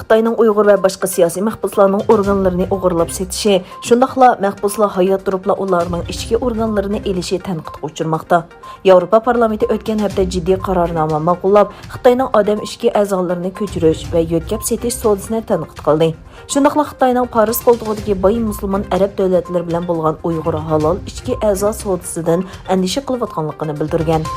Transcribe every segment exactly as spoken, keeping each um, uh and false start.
خىتاينىڭ ئۇيغۇر ۋە باشقا سىياسىي مەھبۇسلارنىڭ ئورگانلىرىنى ئوغرىلاپ سېتىشى، شۇنداقلا مەھبۇسلار ھايات تۇرۇپلا ئۇلارنىڭ ئىچكى ئورگانلىرىنى ئېلىشى تەنقىدقە ئۇچرىماقتا. ياۋروپا پارلامېنتى ئۆتكەن ھەپتە جىددىي قارارنامە ماقۇللاپ، خىتاينىڭ ئادەم ئىچكى ئەزالىرىنى كۆچۈرۈش ۋە يۆتكەپ سېتىش سودىسىنى تەنقىد قىلدى. شۇنداقلا خىتاينىڭ پارس قولتۇقىدىكى باي مۇسۇلمان ئەرەب دۆلەتلىرى بىلەن بولغان ئۇيغۇر ھالال ئىچكى ئەزا سودىسىدىن ئەندىشە قىلىۋاتقانلىقىنى بىلدۈرگەن.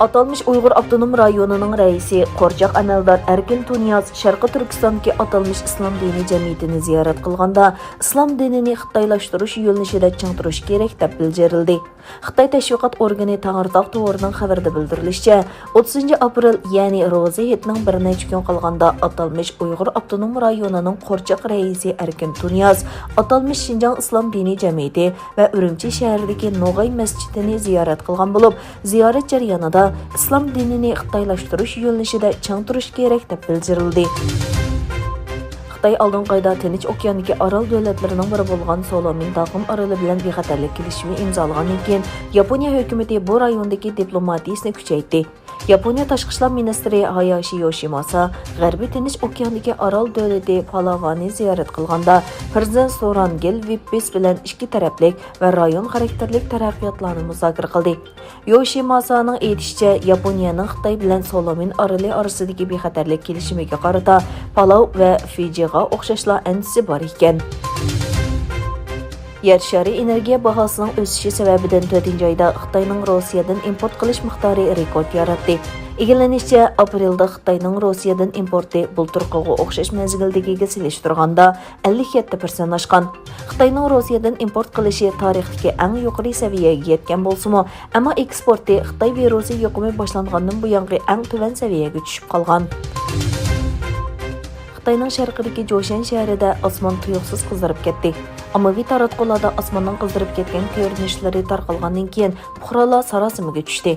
ئاتالمىش ئۇيغۇر ئاپتونوم رايونىنىڭ رەئىسى، قورچاق ئەمەلدار ئەركىن تۇنىياز شەرقىي تۈركىستاندىكى ئاتالمىش ئىسلام دىنىي جەمئىيىتىنى زىيارەت قىلغاندا، ئىسلام دىنىنى خىتايلاشتۇرۇش يۆنىلىشىدە چىڭ تۇرۇش كېرەك، دەپ بىلجىرىلدى. خىتاي تەشۋىقات ئورگىنى تەڭرىتاغ تورىنىڭ خەۋىرىدە بىلدۈرۈلۈشىچە، ئوتتۇزىنچى ئاپرېل، يەنى روزا ھېيتنىڭ بىر نەچچە كۈن قالغاندا ئاتالمىش ئۇيغۇر ئاپتونوم رايونىنىڭ قورچاق رەئىسى ئەركىن تۇنىياز ئاتالمىش شىنجاڭ ئىسلام دىنىي جەمئىيىتى ۋە ئۈرۈمچى شەھىرىدىكى نوغاي مەسچىتىنى زىيارەت قىلغان بولۇپ، زىيارەت جەريانىدا ئىسلام دىنىنى خىتايلاشتۇرۇش يۆنىلىشىدە چىڭ تۇرۇش كېرەك، دەپ بىلجىرىلدى. خىتاي ئالدىنقى ئايدا تىنچ ئوكياندىكى ئارال دۆلەتلىرىنىڭ بىرى بولغان سولومون تاقىم ئارىلى بىلەن بىخەتەرلىك كېلىشىمى ئىمزالىغاندىن كېيىن، ياپونىيە ھۆكۈمىتى بۇ رايوندىكى دىپلوماتىيىسىنى كۈچەيتتى. ياپونىيە تاشقى ئىشلار مىنىستىرى ھاياشى يوشىماسا غەربىي تىنچ ئوكياندىكى ئارال دۆلىتى پالاۋاننى زىيارەت قىلغاندا، پىرېزىدېنت سورانگېل ۋىپپىس بىلەن ئىككى تەرەپلىك ۋە رايون خاراكتېرلىك تەرەققىياتلارنى مۇزاكىرە قىلدى. يوشىماسانىڭ ئېيتىشىچە، ياپونىيەنىڭ خىتاي بىلەن سولومون ئارىلى ئارىسىدىكى بىخەتەرلىك كېلىشىمىگە قارىتا پالاۋ ۋە فىجىغا ئوخشاشلا ئەندىزىسى بار ئىكەن. يەر شارى ئېنېرگىيە باھاسىنىڭ ئۆسۈشى سەۋەبىدىن تۆتىنچى ئايدا خىتاينىڭ روسىيەدىن ئىمپورت قىلىش مىقدارى رېكورت ياراتتى. ئىگىلىنىشىچە، ئاپرېلدا خىتاينىڭ روسىيەدىن ئىمپورتى بۇلتۇرقىغا ئوخشاش مەزگىلدىكىگە سېلىشتۇرغاندا ئەللىك يەتتە پىرسەنت ئاشقان. خىتاينىڭ روسىيەدىن ئىمپورت قىلىشى تارىختىكى ئەڭ يۇقىرى سەۋىيەگە يەتكەن بولسىمۇ، ئەمما ئېكسپورتى خىتاي ۋىرۇسى يۇقۇمى باشلانغاندىن بۇيانقى ئەڭ تۆۋەن سەۋىيەگە چۈشۈپ قالغان. خىتاينىڭ شەرقىدىكى جوشەن شەھىرىدە ئاسمان تۇيۇقسىز قىزىرىپ كەتتى. ئاممىۋى تاراتقۇلاردا ئاسماننىڭ قىزىرىپ كەتكەن كۆرۈنۈشلىرى تارقالغاندىن كېيىن، پۇقرالار ساراسىمىگە چۈشتى.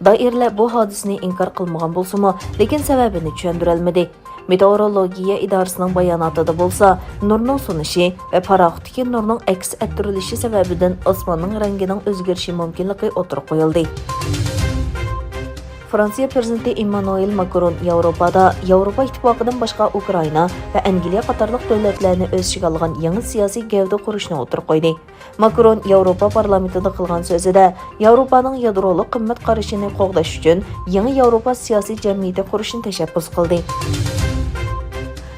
دائىرىلەر بۇ ھادىسىنى ئىنكار قىلمىغان بولسىمۇ، لېكىن سەۋەبىنى چۈشەندۈرەلمىدى. مېتېئورولوگىيە ئىدارىسىنىڭ باياناتىدا بولسا، نۇرنىڭ سۇنۇشى ۋە پاراخوتتىكى نۇرنىڭ ئەكس ئەتتۈرۈلۈشى سەۋەبىدىن ئاسماننىڭ رەڭگىنىڭ ئۆزگىرىشى مۇمكىنلىقى ئوتتۇرىغا قويۇلدى. فرانسىيە پىرېزىدېنتى ئېممانۇئېل ماكرون ياۋروپادا ياۋروپا ئىتتىپاقىدىن باشقا ئۇكرائىنا ۋە ئەنگلىيە قاتارلىق دۆلەتلەرنى ئۆز ئىچىگە ئالغان يېڭى سىياسىي گەۋدە قۇرۇشنى ئوتتۇرىغا قويدى. ماكرون ياۋروپا پارلامېنتىدا قىلغان سۆزىدە، ياۋروپانىڭ يادرولۇق قىممەت قارىشىنى قوغداش ئۈچۈن يېڭى ياۋروپا سىياسىي جەمئىيىتى قۇرۇشنى تەشەببۇس قىلدى.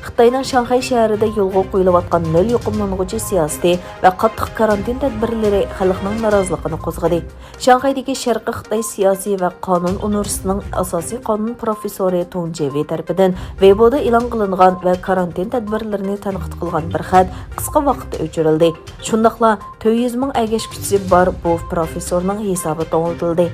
خىتاينىڭ شاڭخەي شەھىرىدە يولغا قويۇلۇۋاتقان نۆل يۇقۇملانغۇچى سىياسىتى ۋە قاتتىق كارانتىن تەدبىرلىرى خەلقنىڭ نارازىلىقىنى قوزغىدى. شاڭخەيدىكى شەرقىي خىتاي سىياسىي ۋە قانۇن ئۇنىۋېرسىتېتىنىڭ ئاساسىي قانۇن پروفېسسورى تۇڭ جىۋې تەرىپىدىن ۋېيبودا ئېلان قىلىنغان ۋە كارانتىن تەدبىرلىرىنى تەنقىد قىلغان بىر خەت قىسقا ۋاقىتتا ئۆچۈرۈلدى. شۇنداقلا تۆت يۈز مىڭ ئەگەشكۈچىسى بار بۇ پروفېسسورنىڭ ھېسابى توڭلىتىلدى.